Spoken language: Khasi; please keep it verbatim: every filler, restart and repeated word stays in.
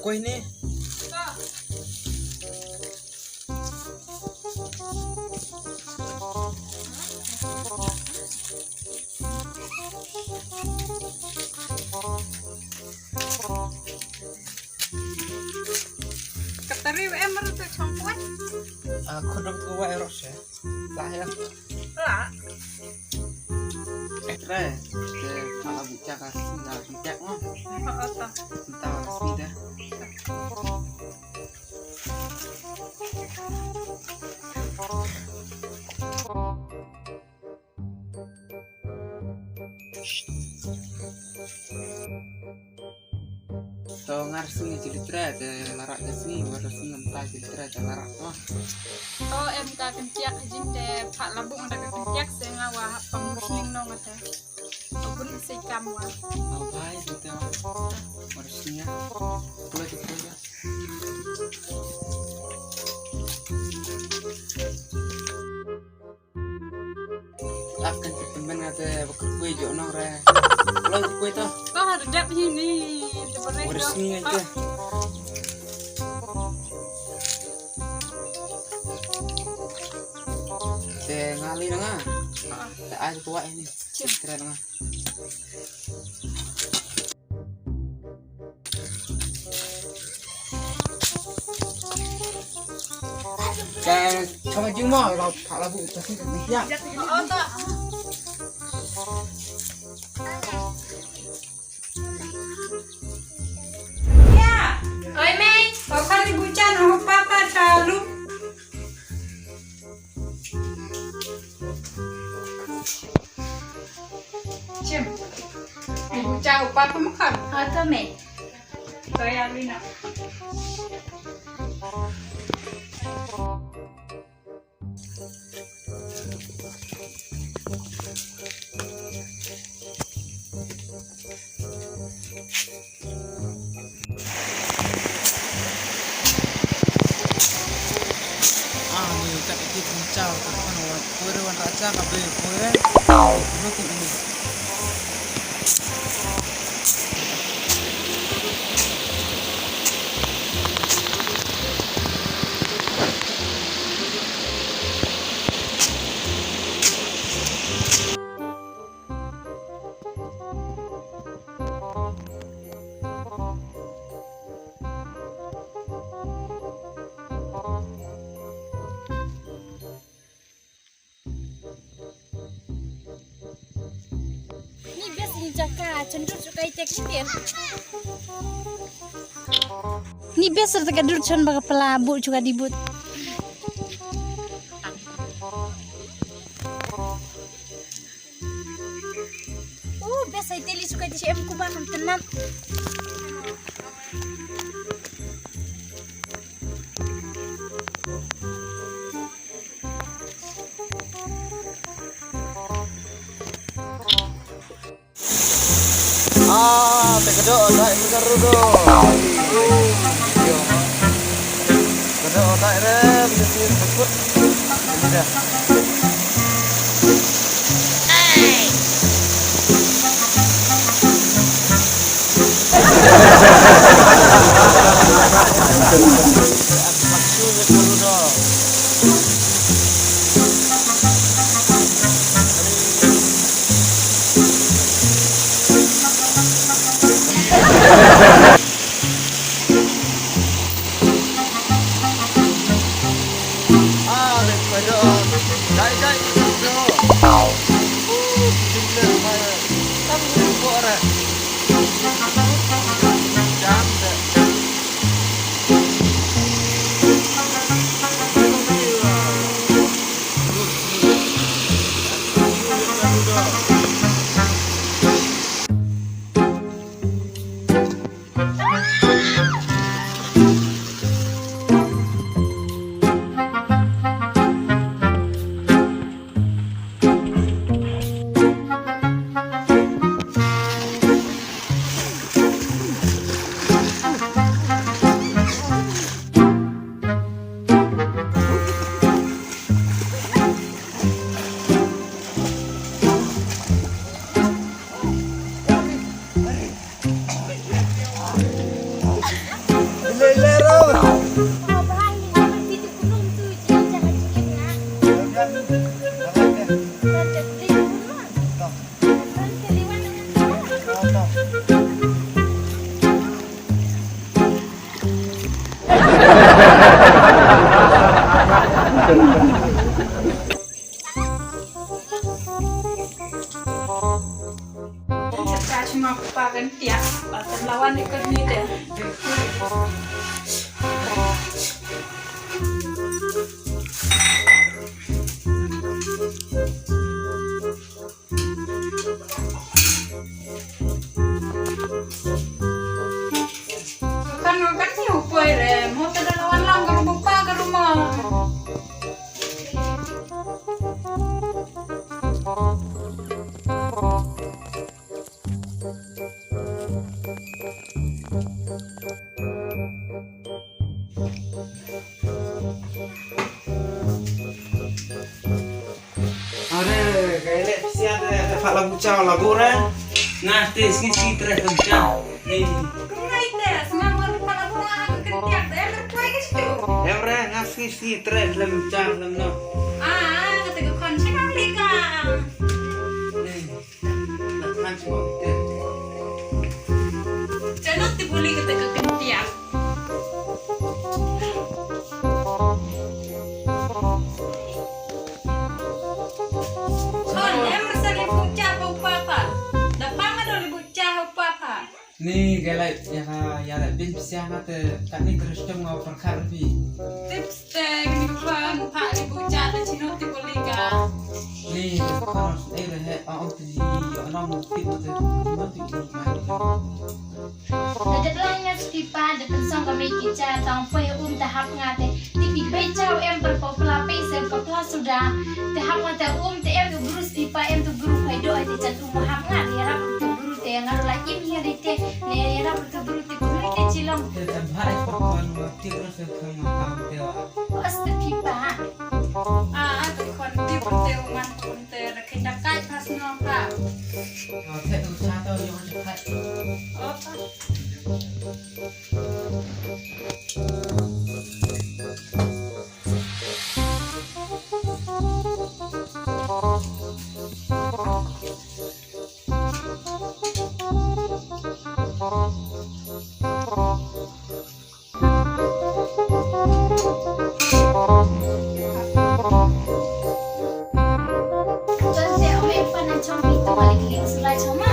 Koi ne? Katari em rutu chong koi. Ah, khodok tu wai rose. Lah ya. Lah. Tre, te pala bucha ka sida bitek mo. Oh, oh, to. Entah sida. To ngar sngi jilitra de larak ke sngi, ngar sngi emta jilitra de larak mo. To em ka kentiak jing de pak labung da ka kentiak se nga wa pang musling nong ate. To bun se kam wa. Oh, bye, jita. Ngar sngi ya. Kula jita ya. Akan kita men kata bakal kue jok nong re. Kalau kue tu. Kau ada dap ini. Udah sini aja. Te ngali nanga. Te ai kuat ini. Kira nanga. Ka, ka ma jingmo, ka, ka labu, ka sing, ka sing, ya. Oi, Mei, kau kan ibu Chan, oh, papa, tahu. Chim. Ai bucha upa pemekam. Ato me. Toya Lina. Ah, ni tak ikut mencau, tak mana orang pura, orang raja, tak boleh pura. Belum tu ini. Ni bes ni jaka chendur sukai tek ni bes. Ni bes serta kadur chen baka pela bu juga dibut. Oh, bes ai teli suka di M kuba kan tenat. Ah, te kado, dai, kado, kado. Kado, dai, re, mesti sebut. Dah. Are, ka leh pisa te, te pha la bucha la bore. Nga te sngi sngi tre bucha. Ni. Kumai te, snga mo pha la bore, aku kentiak te, mer kuai ke situ. Em re, nga sngi sngi tre lem bucha lem no. Ah, kata ke kon sing lika. Ni. Chano ti buli kata ka kentiak. Kon em rasa li bucha pa upa pa. Da pa ma do li bucha upa pa. Ni galai ya ya da bin pisa nga te tak ni terus tem ngau perkar bi. Tips te ni pan pa li bucha te chino ti buli ka. Ni kon eh re he ong ti ji yo no mo ti mo te mo ti mo ma. Da dep lai nga spi pa da pensong ka mei ki cha tang poi um ta hap nga te. Ti pi bai cha em per pa pla pe se pa pla suda. Te hap nga te um te em tu guru spi pa em tu guru pai do ai te cha tu mo hap nga te rap tu guru te nga la im hi ri te. Ne rap tu guru te guru te chilong. Te ta bha ai pa pa no ti ro se kham ma pa te wa. Os te pi pa. Ah, tu kon ti pun te man pun te ra khin da kai pas no pa. Te tu sa to yo te kai. Opa. Tuan te ome panan chong pi tu malik ling sulai chong ma